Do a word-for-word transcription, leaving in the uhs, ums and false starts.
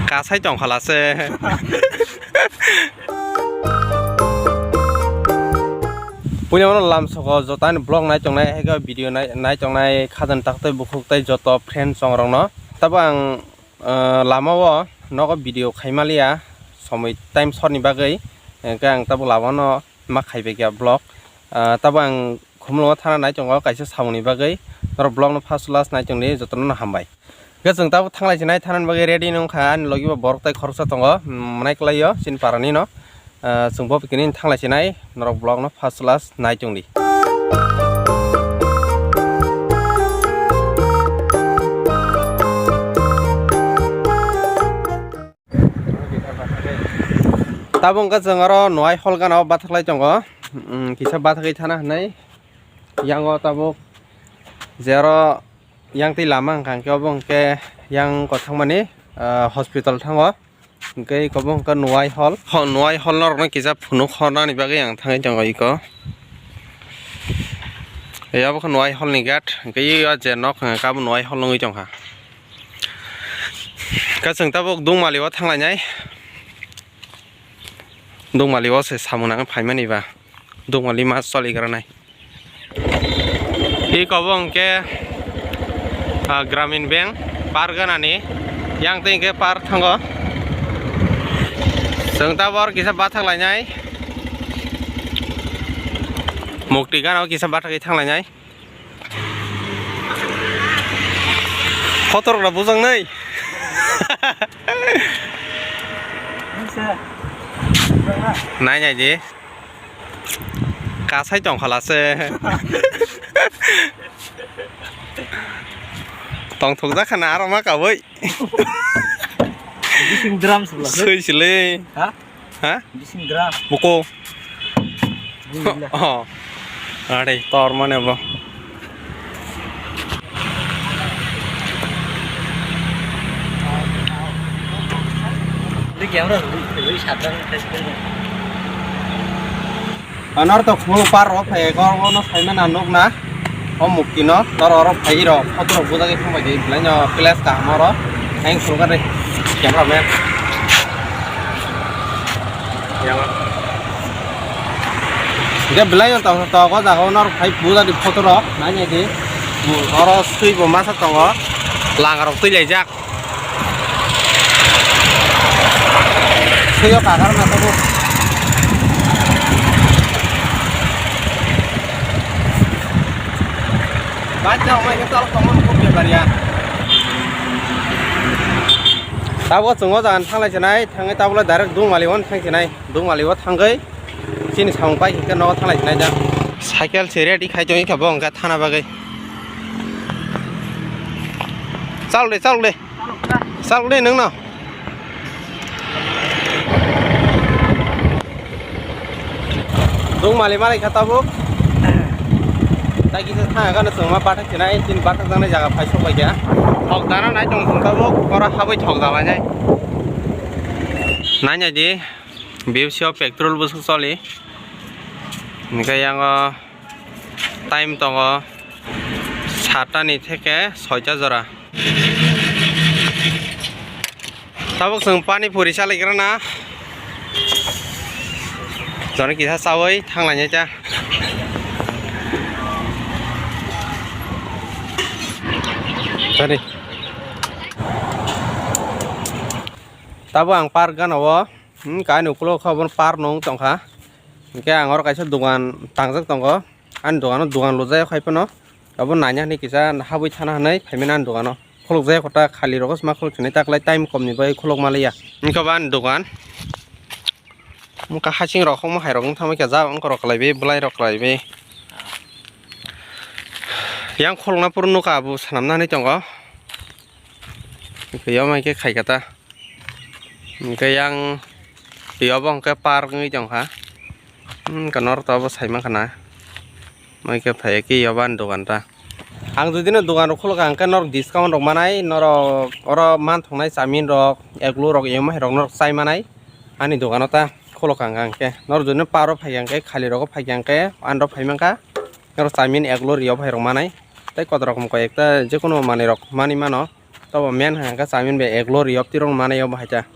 Kasai tongkhala se. Puila mano lam soko jotani vlog nai tongnai, haikhe video nai, nai tongnai, khajani taktwi bukhuk tei joto friend chongrokno. Tabo ang, ah, lama o nogo video khaimaliya, somoi time short ni bagwi, hwnkhe ang tabo lama no ma khaibaikha vlog. Ah, tabo ang Khumulwngo thana nai tongo kaisa samungni bagwi. Norok vlog no first to last nai tongdi, jotono no hambai. Hwnkhe chwng tabuk thanglai sinai, thanani bagwi ready wngkha, ani logi bo borok tai khoroksa tongo, mm, mwnai kwlaio chini parani no. Ah, chwng bo tini thanglai sinai, norok vlog no first to last nai tongdi. Tabuk wngkha chwng oro Nuai Hall gana o bathaklai tongo. Mm, kisa bathagwi thana hwnwi. Yang o tabuk je oro yang twi lama wngkha, hwnkhe obo hwnkhe yang kothangmani, ah, hospital thango. Hwnkhe iko bo hwnkha Nuai Hall. Ho, Nuai Hall norokno kisa phunuk hornani bagwi ang thangwi tongo iko. Ei obo khe Nuai Hall ni gate. Hwnkhe o je nok hwnkhe abo Nuai Hall wngwi tongkha. Khe chwng tabuk Dungmali o thanglainai. Dungmali o se samung nangwi phaimani ba. Dungmali ma choligra nai. Iko bo hwnkhe, ah, Gramin Bank par ganani. Yang twi hwnkhe par thango. Chwng tabuk kisa bathak lainai. Mukti gana o kisa bathagwi thanglainai. Photo rok bujak nai. Nai nai di. Kasai tongkhala se. Tongthok jak khana aro ma kabui. Bising drum sula. Sui sile. Ha? Ha? Bising drum. Buko. Buila. Oh. Are, tor mane bo. Di camera rui, rui sadang. Anor to khumul par ro phai, kor no sai mana nuk na. O mukti no, noro oro phai rok, photo rok bujagwi thang bai di, belai no place kaham oro. Ang phuru kare, camera man. Yang. Dia belai no to, to ko jaga noro phai bujagwi photo rok, nai nai di. Oro sui bo masa tongo, langa rok twi laijak. Suyo kagar na tabo. Bacha omai ke tal tongmani kok bebariya. Tabo chwng o jaga thang lai chinai, thangwi tabo le direct Dungmali o thang chinai, Dungmali o thangwi chini samung pai hwnkhe nogo thang lai chinai da. Cycle se ready khai tongwi kha bo hwnkhe thana bagwi. Chal de, chal de. Salok de nwngno. Dungmali malai kha tabuk. Tai kisa thang kha no chwngma bathak chinai, tin bathak janai jaga phai sok bai kha. Thok dana nai tong thung tabuk, oro habwi thok dala nai. Nai nai di, B F C o petrol bwswk choli. Hwnkhe yango time tongo satta ni theke soita jora. Tabuk chwng pani puri chaligrana. Joni kisa chawi thanglainai ta. Joni. Tabuk ang park gana o, hmm, kaini ukulo khe obo park no wng tongkha. Hwnkhe ang oro kaisa dogan tangjak tongo. Ani dogano dogan lujak hai phano. Abo naina hinwi kisa habwi thana hinwi phaimani ani dogano. Khulukjak kota khali rogo sma khuluk sinai taklai time komni bagwi khuluk maliya. Wngkha bo ani dogan. Wngkha hasing rok hokma hai rok wng thangbai kha jang wngkha rok kwlaibi bwlai rok kwlaibi. Yang khulukna phuru nukha abo swnamna hinwi tongo. Wngkha yoma khe khaikha ta. Hwnkhe yang twi obo hwnkhe park wngwi tongkha. Hmm, hwnkhe norok to obo sai mankha na. Mai khe phai khe yobo ani dogan ta. Ang jodi no dogan rok khulukha hwnkhe norok discount rok manai, norok oro manthoknai chamin rok, egg roll rok, emo hai rok norok chai manai. Ani dogano ta khulukha hwnkhe norok jodi no park o phaikha hwnkhe khali rogo phaikha hwnkhe ani rok phai mankha. Norok chamin egg roll rok hai rok manai. Tei kotor rok koi ekta jekono manwi rok manwi mano. Tobo men hangka chamin be ek lori opti rong manai obo haita.